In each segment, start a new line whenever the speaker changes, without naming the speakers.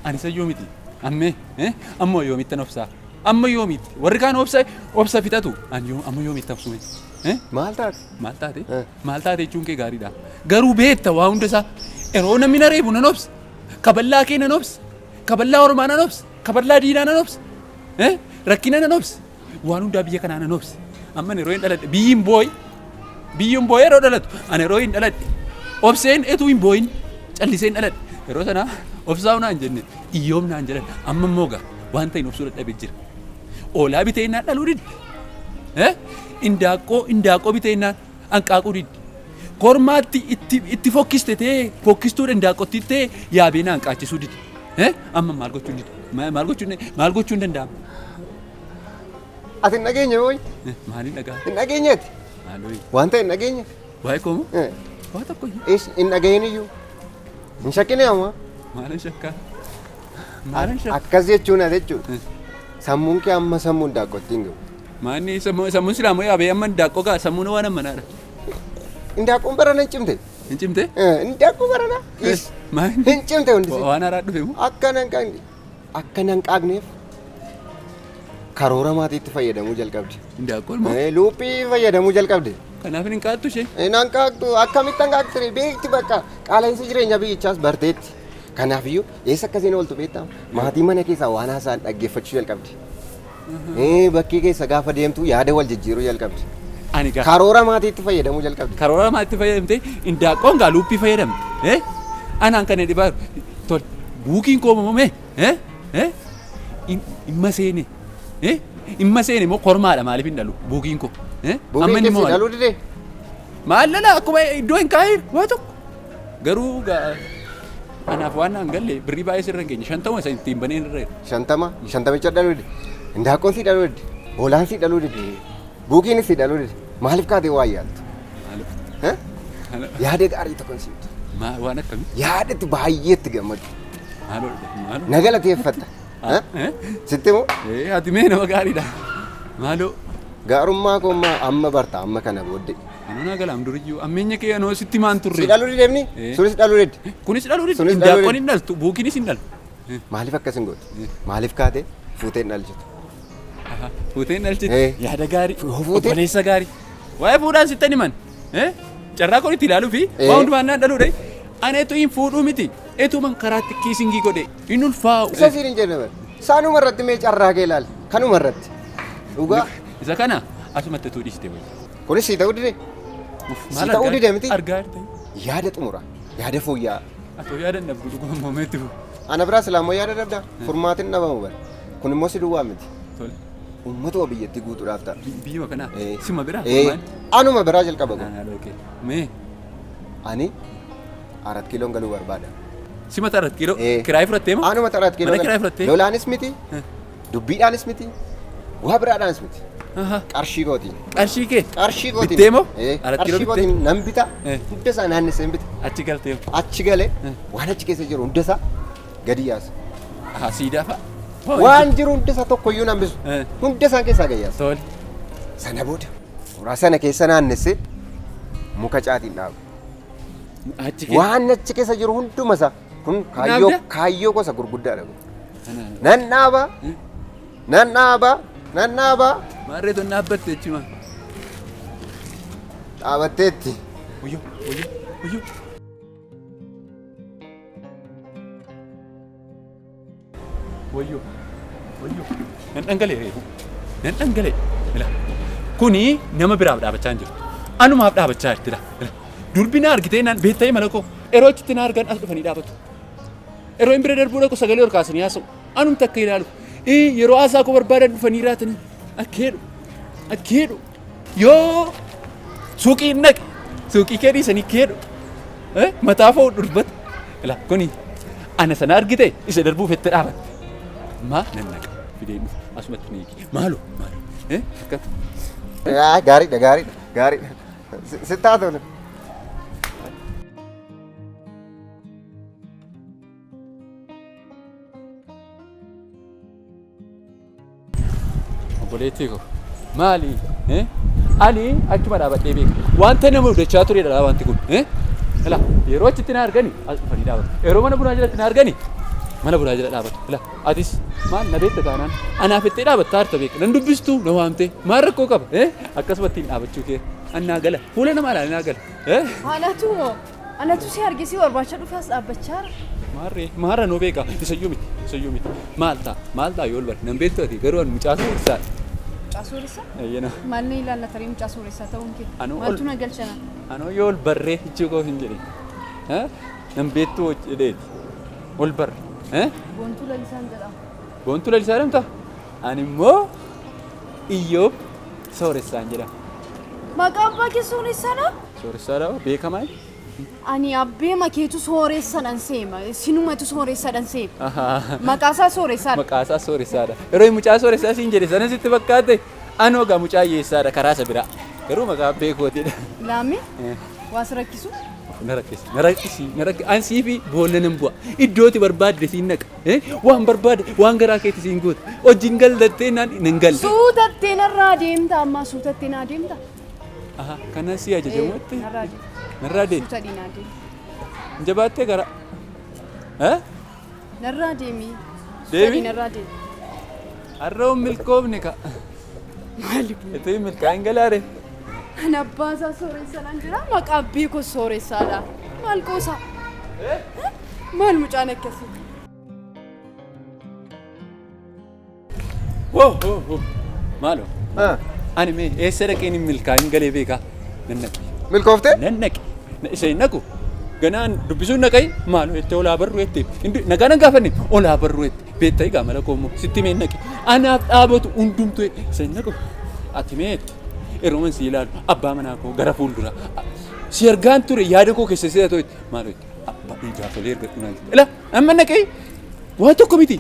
Ani sayyoo miti. Ammee ammoo yoomittan obsaa? Amma yoomitti? Warri kaan obsa obsa fixatu. Ani yoo amma yoomitti obsume?
Maal taate?
Maal taate?
Eh.
Maal taate jechuun kee gaariidha. Garuu beekta waa hunda isaa. Yeroo namni na reebu nan obsa. Kaballaa kee nan obsa. Kaballaa ormaa nan obsa. Kaballaa diinaa nan obsa. Rakkina nan obsa. Waan hundaa biyya kanaa nan obsa. Amma yeroo hin dhaladhe biyyi hin boo'i. Biyyi hin boo'i yeroo dhalatu. Ani yeroo hin dhaladhe. Obseen etuu hin boo'in. Calliseen dhaladhe. Yeroo sana obsaa naan jenne iyyoom naan jedhan. Amma immoo gaa wanta hin obsuu dadhabee jira. Oolaa bitee innaan dhaluu didde. Indaaqqoo indaaqqoo bitee innaan hanqaaquu didde. Kormaatti itti itti fokkiste ta'ee fokkistuudha indaaqqootti ta'ee yaabee na hanqaachisuu dide. Amma maal gochuun dide? Maal gochuun maal gochuun danda'ama?
Ati hin dhageenye hooyi?
Maaliin dhagaa?
Hin dhageenyeeti?
Maaloo?
Wanta hin dhageenye?
Waa'ee koo moo?
Eh.
Waa tokko iyyuu.
Is hin dhagahin iyyuu. Hin shakkine amma.
Maalin shakkaa? Maalin shakkaa?
Akkas jechuun ati jechuudha.
Eh.
Sammuun kee amma sammuun daaqqootti hin gahu.
Maanni sammuun silaa moo yaabee amma indaaqqoo gaa sammuun waan ammanaadha.
Indaaqqoon barana hin cimte.
Hin cimte?
Eh, Indaaqqoo barana. Is.
Maanni
Hin cimte hundisi.
waan haaraa dhufe moo?
Akka nan qaaqne akka nan qaaqneef karoora maatiitti fayyadamuu jalqabde.
Indaaqqoon moo?
Eh, Luuphii fayyadamuu jalqabde.
Kanaaf hin qaattu ishee.
Nan qaaqtu akkamitti hin qaaqxire beekti bakka qaala'insi jireenya biyyichaas barteetti. Kanaafiyyuu eessa akkasiin ooltu beektaa? Maatii mana keessaa waan haasa'an dhaggeeffachuu jalqabdi. Eh, Bakkee keessa gaafa deemtu yaada wal jijjiiruu jalqabdi.
Ani gaa
Karoora maatiitti fayyadamuu jalqabdi.
karoora maatiitti fayyadamte indaaqqoon gaa luuppii fayyadamte. Eh? Anaan kan dhibaa tol buukiin koo moomee eh? Eh? Imma seene. Eh? Imma seene immoo kormaadha maaliif hin dhalu buukiin koo. Eh?
Buukiin
inni
keessi
maal?
dhaluu didee?
Maal lala akkuma iddoo hin kaa'in waa tokko. Garuu gaa anaaf waan naan galle birrii baay'ee sirra hin geenye 50 isa ittiin baneen irra jira.
50 shantamicha dhaluu dide. Indaaqqoon si dhaluu dide. Hoolaan si dhaluu dide. Buukiin si dhaluu dide. Maaliif kaatee waa yaaltu?
Maaliif?
Eh? Yaada gaarii tokkoon si ibsa.
Waan akkamii?
Yaada itti baay'ee itti gammadu.
Maaloo maaloo?
Na galateeffatta. Eh?
Eh?
Sitti moo?
Eh, ati mee nama gaariidha. Maaloo?
Gaarummaa koo amma amma barta amma kana booddee.
Anoo naa galaam duriyyuu ammeenya kee anoo sitti maan turre.
Si dhaluu dideemni?
Eh.
Sunis dhaluu dide.
Kunis dhaluu dide.
Sunis dhaluu
Indaanqoon
dide.
hin dhaltu buukiinis hin dhalu.
Maaliif akkas hin gootu? Maaliif kaatee fuutee hin dhalchitu?
Aha, Fuutee hin dhalchitu.
Eh.
Yaada gaarii.
Fuutee-
Obboleessa gaarii. Waa'ee fuudhaan sitti himan. Eh? Carraa kun itti ilaaluu fi
Eh.
waa hundumaan naan dhaluudha. Ani etu hin fuudhuu miti. Etuman karaatti kiisingii godhe. Hin ulfaa'u.
Isa siin hin jenne bara. Saanuma irratti mee carraa kee ilaali. Kanuma irratti. Dhugaa.
Isa kana asumatti utuu dhiiste wayya.
Kunis si ta'uu dide.
Uff,
Si
maal
ta'uu
argaa-
dide miti?
Argaa jirta.
Yaada xumura. Yaada fooyya'aa.
Atoo yaada hin dhabdu dhuguma moomeetti fu.
Ana biraa silaa immoo yaada dhabdaa. Furmaatiin dhabamu bara. Kun immoo si duwwaa miti.
Tole.
Uummatuma biyyattii guutuudhaaf ta'a.
Biyyuma kanaa.
Eh.
Sima biraa.
Eh,
Maal?
Anuma biraa jalqaba kun.
Naannoo dhooqee. Mee
Ani 4 kiiloon galuu barbaada.
sima 4 kiiloo
Eh.
kiraayii fudhattee moo?
Anuma 4 kiiloo.
Mana kiraayii fudhattee?
Lolaanis miti.
Eh.
Dubbiidhaanis miti. Waa biraadhaanis miti.
Aha.
Qarshii kootiin.
Qarshii kee
Qarshii kootiin.
Bittee moo?
Eh,
4 kiiloo
Qarshii
bittee?
kootiin nan bita.
Eh.
Hunda isaa naannessee bita.
Achi galtee moo?
Achi galee
Eh.
waan achi keessa jiru hunda isaa gadi yaasa.
Aha, siidaa fa'a.
Waan jiru hunda isaa tokkoyyuu nan bisu.
Eh.
Hunda isaan keessaa gadi yaasa.
Tole.
Sana booda mooraa sana keessa naannessee muka caatiin dhaaba.
Achi kee.
Waan achi keessa jiru hunduma isaa kun kaayyoo
Dhaabda?
kaayyoo gosa gurguddaadha kun.
Anaan.
Nan dhaaba.
Eh.
Nan dhaaba. Nan dhaaba.
Maarree tun dhaabbatte jechuudha.
Dhaabatteetti.
Wayyoo, wayyoo, wayyoo. Wayyoo, wayyoo. Nan dhangala'e reefu. Nan dhangala'e. Ila. Kuni nama biraaf dhaabachaa hin jirtu. Anumaaf dhaabachaa jirti ila. Ila. Durbi na argitee naan beektee mala koo. Yeroo achitti na argan as dhufanii dhaabatu. Yeroo hin bira darbuu dhaqu sagalee ol kaasanii haasa'u. Anumti akka ilaalu. Yeroo haasaa koo barbaadan dhufanii raatanii. Akkeedhu. Akkeedhu. Yoo suuqii hin dhaqe suuqii kee dhiisanii keedhu. Mataa fo'u durbata. Ila kuni ana sana argite isa darbuuf itti dhaabatte. Maa nan naqa fideen dhufa asumatti ni eegi. Maaloo maaloo. Akkam.
Yaa, Gaariidha gaariidha gaariidha. Sitti haa tolu.
Obboleettii koo maali? Ani achuma dhaabadhee beeka. Wanta nama mudachaa turedha laa wanti kun. Ilaa yeroo achitti na argani as dhufanii dhaabatu. Yeroo mana bunaa jalatti na argani Mana bunaa jala dhaabatu. Ila atis maal na beekta taanaan anaaf itti dhaabattaa harta beeka. Nan dubbistu na waamte maal rakkoo qaba? Akkasumatti hin dhaabachuu kee annaa gala fuula namaa ilaalee naa gala.
Anatu moo? Anatu si arge si barbaacha dhufee as dhaabbachaa jira.
Maarree maarra noo beeka isayyuu miti isayyuu miti maal ta'a maal ta'a yoo ol bare nan beektu ati garuu an mucaa sooressaa.
Mucaa sooressaa?
Eeyyena.
Maal na ilaalla tarii mucaa sooressaa ta'uun kee?
Anoo ol-
Maaltu na galchana?
Anoo yoo ol barree jechuu koo hin jedhin. Nan beektu jedheeti. Ol barre.
Boontuu Lalisaan jedhama.
Boontuu Lalisaa jedhamta? Ani immoo Iyyoob Sooressaan jedhama.
Maqaa abbaa kee sooressadha?
Sooressaa beekamaa?
Ani abbee makeetu sooressadhan seema. Sinumatu sooressadhan seema. Maqaa isaa sooressadha.
Maqaa isaa sooressadha. Yeroo mucaa sooressaa siin jedhe sana sitti fakkaate anoo egaa mucaa hiyyeessaadha karaa isa biraa. Garuu maqaa abbee kootiidha.
Laamee waa si rakkisu?
Na rakkisi, na rakkisi, na rakkisi. An siifi boolla nan bu'a. Iddooti barbaadde siin naqa. Waan barbaadde waan garaa keetti siin goota. Hojiin galdattee naan nan galle.
Suutattee narraa deemta ammaa suutattee naa deemta.
Aha, kanan si ajajamutti.
Narraa deemta.
Narraa deemi.
Suuta dhiinaa deemi.
Jabaattee gara.
Narraa deemi.
Deemi?
Narraa deemi.
Har'a hin milkoofne ka.
Maali kun?
Itoo milkaa'in galaare.
Kan abbaa isaa sooressadhaan jira maqaa abbee koo sooressaadha. Maal qoosaa? Maal mucaan akkasii?
Woo woo woo. Maaloo. Ani mee eessa dhaqeen hin milkaa'in galee beekaa? Nan naqe.
Milkooftee?
Nan naqe. Isa hin naqu. Ganaan dubbisuun naqai maaloo jettee olaa barruu jette. Nagaa nan gaafanne olaa barruu jette. Beektaa egaa mala koo immoo sitti mee naqe. Anaaf dhaabatu hundumtuu isa hin naqu. Ati mee jette. Yeroo man si ilaalu abbaa manaa koo gara fuulduraa. Si argaan ture yaada koo keessa si ta'e maaloo jette. Abbaa jaarsolee ergadhu naan jette. Ila amma naqee waan tokko miti.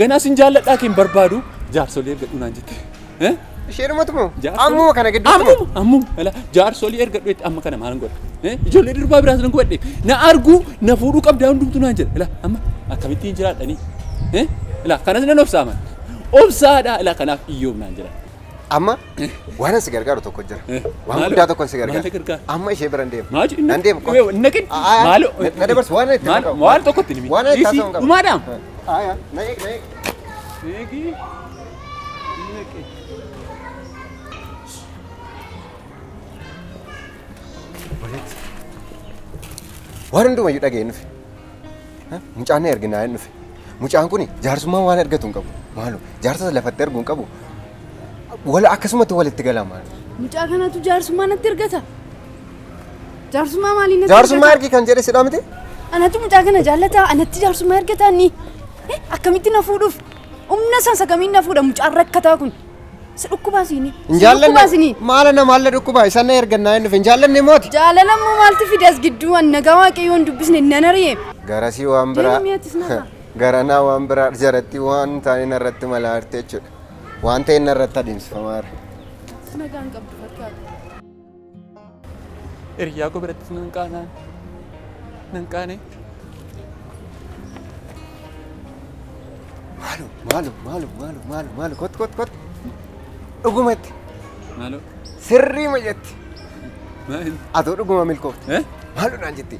Ganaa sin jaalladhaa kee hin barbaadu jaarsolee ergadhu naan jette.
Isheedhumatu moo? Ammuma kana gidduutti moo?
Ammuma ammuma ila jaarsolii ergadhu jette amma kana maal godha? Ijoollee durbaa biraas nan gubadhe. Na arguu na fuudhuu qabdaa hundumtuu naan jedha. Ila amma akkamittiin jiraadhanii? Ila kanas nan obsaaman. Obsaadha ila kanaaf iyyoob naan jedha.
Amma waan si gargaaru tokko jira. Waan guddaa tokko si
Maal
gargaara.
gargaara?
Amma ishee bira hin deemu.
Maal jedhu?
Nan deemu.
Naqin.
Maaloo. Na dabarsu waan itti
Maal
qabu.
waan tokkotti nimi.
Waan itti haasa'u hin qabu.
Dhumaadhaam.
Aayaa na eeg na eeg.
Eegi. Naqe.
Waan hundumayyuu dhaga'ee dhufe. Mucaan na erginaa hin dhufe. Mucaan kun jaarsummaa waan argatu hin qabu. Maaloo jaarsa lafatti arguu hin qabu. Wal akkasumatti walitti gala maal.
Mucaa kanatu jaarsummaa natti ergata. Jaarsummaa maalii natti
Jaarsummaa
ergata?
ergi kan jedhe sidhaa miti?
Anatu mucaa kana jaallata anatti jaarsummaa ergata inni. Akkamitti na fuudhuuf? Humna isaa sakamiin na fuudha mucaan rakkataa kun. Si dhukkubaa siinii.
Hin
Si dhukkubaa siinii.
jaallanne maala na maalla dhukkubaa isaan na ergannaa hin dhufe hin jaallanne mooti.
Jaalala immoo maaltu fide as gidduu an nagaa waaqayyoon dubbisne nan ari'e.
Garasii waan biraa.
Deemi atis narraa.
Garanaa waan biraa jaratti waan taane narratti malaa jirti jechuudha. Waan ta'e narratti adeemsifamaa jira.
Atis nagaa hin qabdu fakkaata.
Hiriyaa koo birattis nan qaanaan. Nan qaane.
Maaloo maaloo maaloo maaloo maaloo maaloo kottu kottu kottu. Dhugumatti
Maaloo.
sirrii ma jetti.
Maal?
Atoo dhuguma milkoofte. Maaloo naan jetti.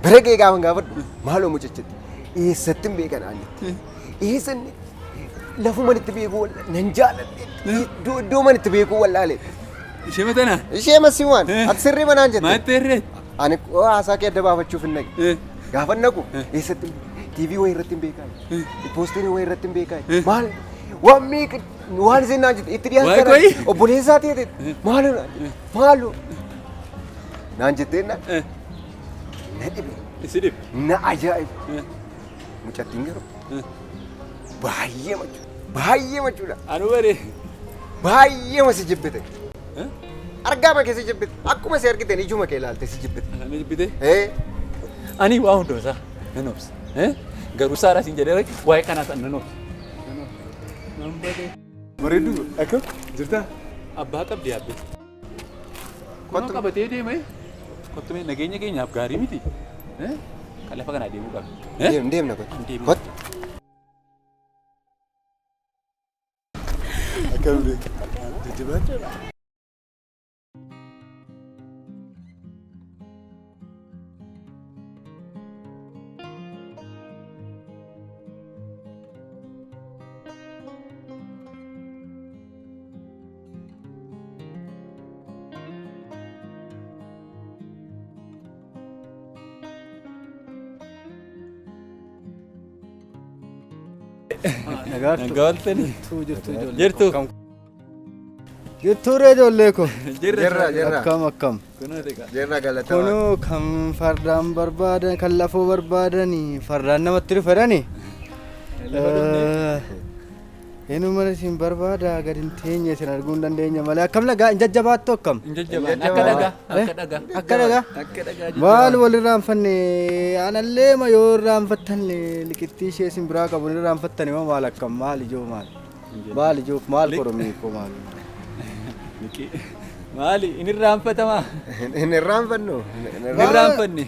Bira ga'ee gaafa gaafadhu maaloo mucichetti. Eessatti hin beeka naan jetti. Eessanni lafuma itti beekuu nan jaaladhe. Iddoo man itti beekuu wallaale.
Ishee matanaa?
Ishee masiiwwan ati sirrii ma naan jette.
Maal ta'e
Ani haasaa kee adda baafachuuf hin naqe. Gaafa naqu eessatti TV wayii irratti hin beekaa. Poosterii wayii irratti hin beekaa. Maal waan meeqa waan isin naan jette itti
Waa'ee
dhiyaatan
kooyi?
obboleessaa ta'e maaloo naan jette maaloo naan jettee na na dhibe
Isi dhibe.
na ajaa'ibe. Mucattiin garuu baay'ee machuudha baay'ee machuudha
Anu bare.
baay'ee ma si jibbite. Argaa ma kee si jibbite akkuma si argiteen ijuma kee ilaalte si jibbite.
Ana jibbite? Ani waa hunda isaa nan obsa. Garuu Saaraa siin jedhee waa'ee kanaas nan obsa. Nan bade.
Bareedduu akkam jirtaa?
Abbaa qabdi yaabbee. Kunoo qabatee deema. Kottu mee nageenya keenyaaf gaarii miti. Kan lafa kanaa deemuu qabna.
Deem deemna kottu. Kottu.
Akkam jajjabaadha.
Nagaartu.
Nagaa ooltanii.
Jirtu ijoollee.
Jirtu.
Jirtuuree ijoollee ko.
Jirra jirra.
Akkam akkam.
Jirra galatamaa.
Kunoo kan fardaan barbaadan kan lafoo barbaadanii fardaan namatti dhufedhani. Inuma isin barbaada gad hin teenye isin arguu hin dandeenya malee akkam lagaa hin jajjabaattu akkam.
Hin jajjabaan. Akka dhagaa. Akka dhagaa.
Akka dhagaa.
Akka dhagaa.
Maal wal irraanfanne anallee ma yoo irraanfattan liqittii ishee isin biraa qabu hin irraanfattani moo maal akkam maal ijoo maal maal ijoo maal koromii koo maal.
Maali inni irraanfatamaa?
Hin irraanfannu.
Hin irraanfanne.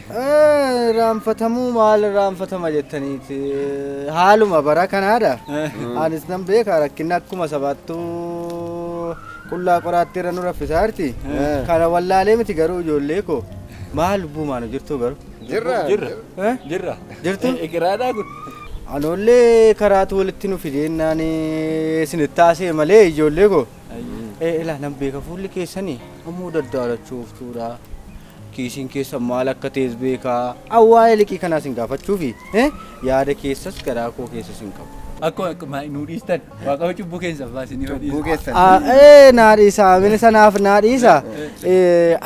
Irraanfatamuu maal irraanfatama jettaniiti haaluma bara kanaadha. Anis nan beeka rakkinni akkuma sabaattuu qullaa qoraattii irra nu raffisaa jirti. Kana wallaalee miti garuu ijoollee koo maal lubbuu maanu jirtu garuu.
Jirra.
Jirra. Jirra.
Jirtu?
Ikiraadhaa kun.
Anoollee karaatu walitti nu fideennaan isinitti taasise malee ijoollee koo. Ilaa nan beeka fuulli keessanii ammoo daddaalachuuftuudha. Kiisiin keessan maal akka ta'es beekaa. Awwaa'ee liqii kanaas hin gaafachuufi yaada keessas garaa koo keessas hin qabu.
Akkuma nu dhiistan waaqa cubbuu keessa baasinii
Cubbuu keessan.
Naa dhiisa amina sanaaf naa dhiisa.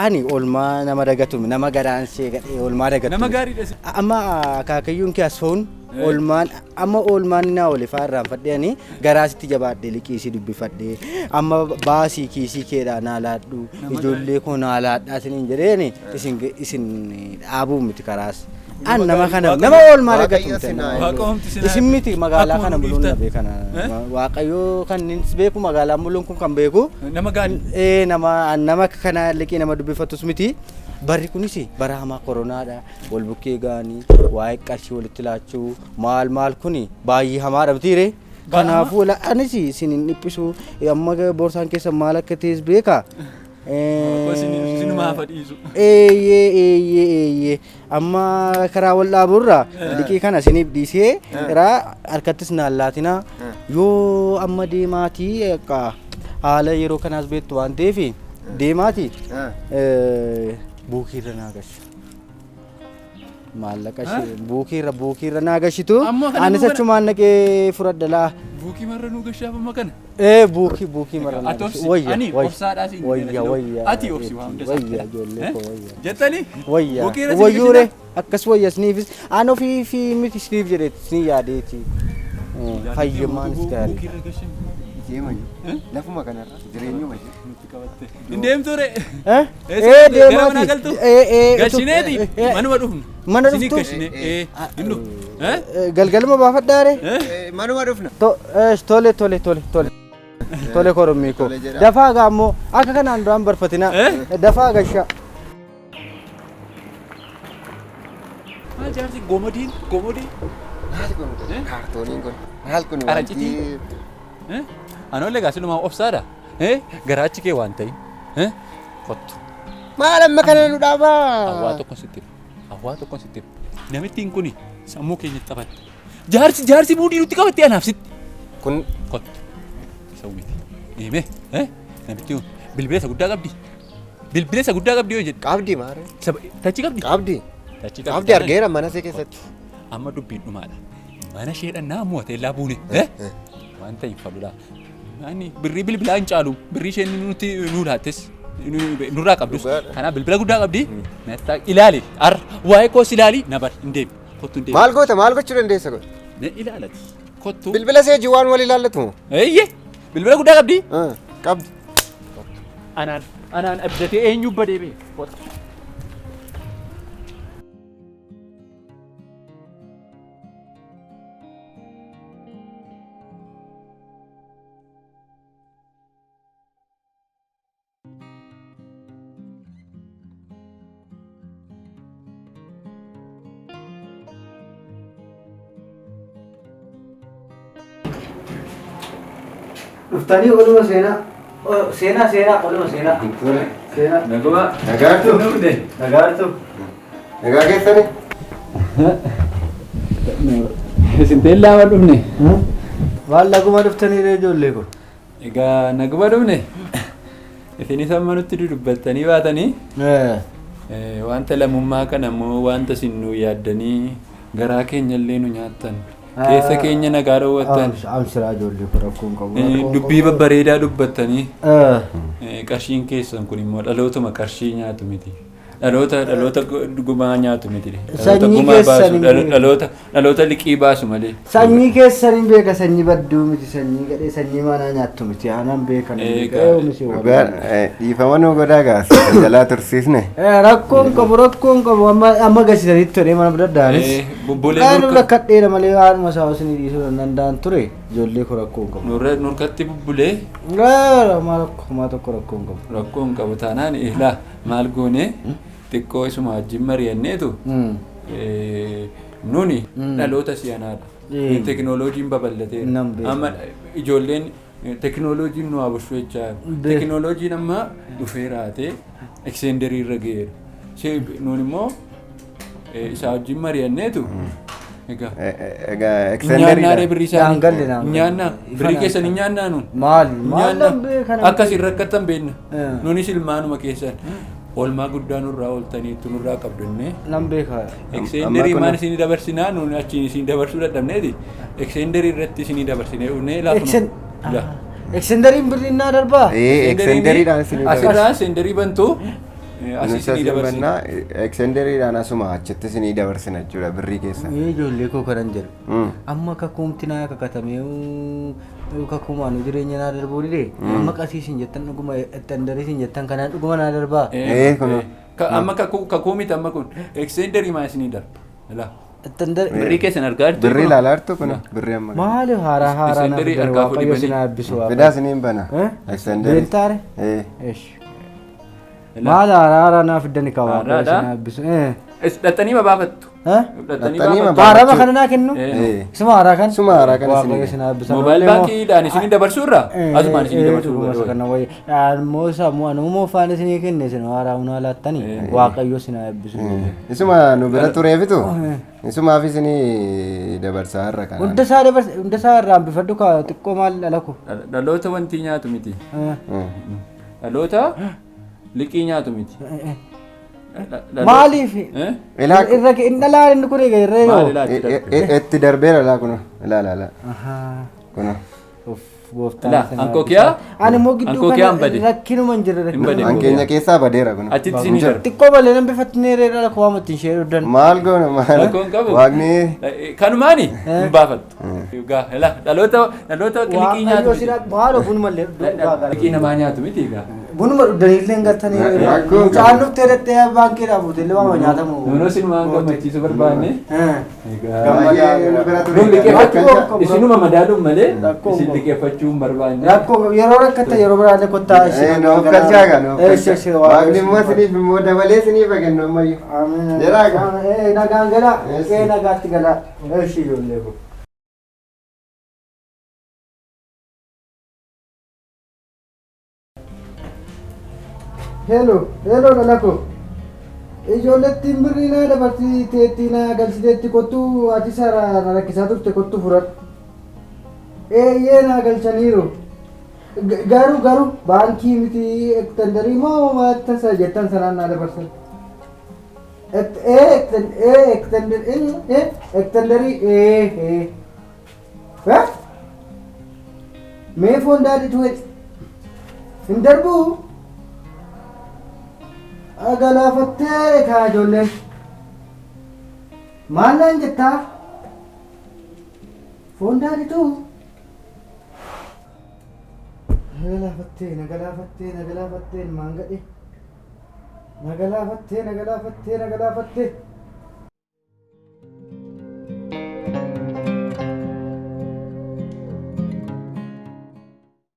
Ani oolmaa nama dagatu nama garaan see gadhee oolmaa dagatu.
Nama gaariidha.
Amma akaakayyuun kee as foon oolmaan amma oolmaan naa olifaa irraanfadhee ani garaa sitti jabaadhee liqii si dubbifadhee amma baasii kiisii keedhaa naa laadhu ijoollee koo naa laadhaa isiniin jedheeni isin dhaabuu miti karaas. An nama kana nama oolmaa dagatu miti. Isin miti magaalaa kana buluun na beekana. Waaqayyoo kan inni beeku magaalaa buluun kun kan beeku.
Nama gaarii.
Nama nama akka kana liqii nama dubbifatus miti. Barri kunis bara hamaa koronaadha. Wal bukkee ga'anii waa'ee qarshii walitti laachuu maal maal kuni baay'ee hamaadha mitiire. Kanaafuu anis isin hin dhiphisu amma borsaan keessa maal akka ta'es beekaa.
Sinumaa fadhiisu.
Eeyyee eeyyee eeyyee amma karaa wal dhaaburra liqii kana isiniif dhiisee karaa harkattis naan laatinaa yoo amma deemaatii akka haala yeroo kanaas beektu waan ta'eef deemaatii buukiirra naa gasha. Maallaqa ishee buukiirra naa gashitu anis achumaan naqee fudhadha laa.
Buukii marra nuu gashaaf amma kana.
Buukii marra naa gashu.
Wayya wayya
wayya wayya.
Ati obsi waan hunda
wayya ijoollee koo wayya.
Jettanii?
Wayya wayyuure akkas wayya isiniifis aan ofii fi miti isiniif jedheeti isinii yaadeeti. Fayyumaanis gaarii.
Lafuma kanarra jireenyuma ishee.
Hin deemtu re.
Deemaati.
Gashineeti manuma dhufnu.
Mana dhuftu?
Hin dhufnu.
Galgaluma baafadhaare?
Manuma dhufna.
Tole tole tole tole. Tole korommii koo. Dafaa gaa ammoo akka kanaan duraan barfatina. Dafaa gashaa.
Maal jaarsi gomodiin gomodii.
Maal kun kaartooniin kun maal kun
Qaracitii. Anoollee gaa silumaa obsaadha. Garaachi kee waan ta'in. Kottu.
Maal amma kana nu dhaabaa?
Hawwaa tokko sitti. Hawwaa tokko sitti. Namittiin kuni sammuu keenyatti taphatte. Jaarsi jaarsi muudii nutti qabatte anaaf sitti.
Kun
kottu. Isa miti. Deemee namittiin kun bilbila isa guddaa qabdi. Bilbila isa guddaa qabdi yoo jedhu.
Qabdi maaree.
Tachi qabdi.
Qabdi.
Tachi qabdi.
Qabdi argeera mana ishee keessatti.
Amma dubbiin dhumaadha. Mana ishee dhannaa mo'atee buune. Waan ta'eef faludha. Ani birrii bilbilaa hin caalu. Birrii isheen nuti nu laattes nurraa qabdus. Kanaaf bilbila guddaa qabdi. Ilaali. Arra waa'ee koos ilaali na bari hin deemi. Kottu hin deemi.
Maal goota maal gochuu dandeessa kun?
Ne ilaalati. Kottu.
Bilbila see waan wal ilaallatu.
Eeyyee. Bilbila guddaa qabdi.
Qabdi.
Anaan anaan abdatee eenyu badee bee. Kottu.
Dhuftanii oluma seenaa. Seenaa seenaa oluma seenaa. Seenaa.
Naguma.
Nagaartu.
Nagaartu.
Nagaa keessani.
Isin teellaa maal dhufne?
Maal naguma dhuftanii ijoollee kun?
Egaa naguma dhufne. Isinis amma nutti dudubbattanii baatanii. Wanta lammummaa kana immoo wanta isin nu yaaddanii garaa keenya illee nu nyaattan. Keessa keenya nagaa dhoowwattan.
Amsiraa ijoollee koo rakkoon qabu.
Dubbii babbareedaa dubbattanii qarshiin keessan kun immoo dhalootuma qarshii nyaatu miti. Dhaloota dhaloota gumaa nyaatu miti. Dhaloota
Sanyii
gumaa
keessan
baasu
hin beeku.
dhaloota dhaloota liqii baasu malee.
Sanyii keessan hin beeka sanyii badduu miti sanyii gadhee sanyii manaa nyaattu miti aanaan beekan.
Dhiifama nu godhaa gaas jalaa tursiisne.
Rakkoon qabu rakkoon qabu amma amma gasitanitti tolee mana bira
Eh, Bubbulee
Qaanuu rakkadheera malee haadhuma isaa osoo inni dhiisuu danda'an ture ijoollee koo rakkoon qabu.
Nurra nurkatti bubbulee
Maa rakkoo tokko rakkoon qabu.
Rakkoon qabu taanaan ilaa maal goone xiqqoo isuma wajjin mari'anneetu nuni dhaloota si'anaadha. Teknooloojiin babal'ateera.
Nan beeka.
Amma ijoolleen teknooloojiin nu haa bulchu jechaa jiru. Teknooloojiin amma dhufee raatee ekseendarii irra ga'eera. Nuun immoo isaa wajjin mari'anneetu egaa
Egaa
nyaannaa birrii isaanii.
Naan galle, naan galle.
Nyaannaa birrii keessan hin nyaannaa nuun.
Maali? Maal
Nyaannaa.
nan beeka nan
Akkas hin rakkatan beekna.
Eh.
Nunis ilmaanuma keessan. Oolmaa guddaa nurraa ooltaniitu nurraa qabdannee.
Nan beeka.
Ekseendarii maal isinii dabarsinaa nuun achiin isin dabarsuu dadhabneeti. Ekseendarii irratti isinii dabarsinee dhufnee laafuma.
Eksendariin birrii naa darbaa?
Eksenderiidhaan isinii dabarsina.
Asirraa ekseendarii bantu asii
Nuti
isinii
asiin
dabarsina.
bannaa eksenderiidhaan asuma achitti isinii dabarsina jechuudha birrii keessa.
Mee ijoollee koo kanan jedhu. Amma kakuumti naa kakatamee kakuumaan jireenya naa darbuu dide. Amma qasii isin jettan dhuguma extendarii isin jettan kanaan dhuguma naa darbaa.
Eh, kun-
Amma kakuu kakuu miti amma kun ekseendarii maa isinii darba. Ilaa.
Extender
Birrii keessan argaa jirtu.
Birrii ilaalaa jirtu kun birrii amma.
Maali haaraa haaraa naa
Extenderii
fidan
harkaa
waaqayyo
fuudhii
isin haa eebbisu
Fidaa
waaqayyo.
isiniin bana.
Eh?
Eksenderii.
Beeltaare?
Eh.
Esh. Maal haaraa haaraa naa fiddani ka waaqayyo
Haaraadha?
isin haa eebbisu. Eh.
Dhattanii mabaafattu.
Eh?
Dhattanii
Dhattanii
baafattu.
Haarama kana naa kennu?
Eh.
Isuma haaraa kan?
Isuma haaraa kana isinii
Waaqayyo isin haa eebbisu.
Moobaayil baankiidhaan isinii dabarsuu irraa asumaan isinii dabarsuu
Dhuguma
irraa.
kana wayya. Ammoo sammuu anummoo faana isinii kenne isin haaraa hunaa laattanii waaqayyo isin haa eebbisu.
Isuma nu bira tureefitu isumaaf isinii dabarsaa har'a kanaan.
Hunda isaa dabarse hunda isaa irraa hambifadhu ka xiqqoo maal dhala ko.
Dhaloota wantii nyaatu miti. Dhaloota liqii nyaatu miti.
Maaliif?
Eh?
Ilaa
Irra hin dhalaan inni kun egaa irra
Maal
yoo.
ilaa achi darbe?
itti darbeera laa kun ilaa ilaa kun.
Uff gooftaan.
Ilaa,
isin haa
ankoo
eebbisu.
kiyaa?
Ani immoo gidduu
Ankoo kiyaa hin
kana
bade.
rakkinuma hin jirre.
Hin bade.
An keenya keessaa badeera kun.
Achitti isinii darbe.
Xiqqoo malee nan bifatnee reera dhala koo waamatti ishee dhudhan.
Maal goona maal?
Rakkoon qabu.
Waaqni
Kanumaani hin baafattu. Egaa ilaa dhaloota dhaloota liqii nyaatu
Waaqayyo
miti.
isin maal bunumallee dhugaa.
Liqii namaa nyaatu miti egaa.
Bunuma dhugdaniillee hin galtanii.
Rakkoo
Mucaan dhuftee dhattee baankiidhaa fuutee waama nyaatamu.
Nuunos inumaan gammachiisuu barbaanne. Egaa.
baay'ee nu bira
Nun
ture.
liqeeffachuu isinuma madaaluun malee
Rakkoo
isin
qabu.
liqeeffachuu hin barbaanne.
Rakkoo yeroo rakkatta yeroo biraallee kottaa
Eh, nuuf galchaa gaa nuuf galchaa. Waaqni immoo isiniif immoo dabalee isiniif haa kennu ammayyuu. Jedhaa gaa.
Nagaan galaa.
Yes.
Nagaatti galaa. Eeshi ijoollee koo. Hello, hello dhala koo. Ijoollettiin birrii naa dabartii teettii naa galchiteetti kottuu ati sara na rakkisaa turte kottu fudhadhu. Eeyyee naa galchaniiru. Garuu garuu baankii miti ektendarii moo waan sana jettan sanaan naa dabarsan. Ee ektendarii ee ektendarii ee ee. Eh? Mee foon daadhiitu hedhi. Hin darbuu? Galaafattee kaa ijoolleen. Maal naan jettaa? Foon daadhiitu? Na galaafattee, na galaafattee, na galaafattee, maan gadhe. Na galaafattee, na galaafattee, na galaafattee.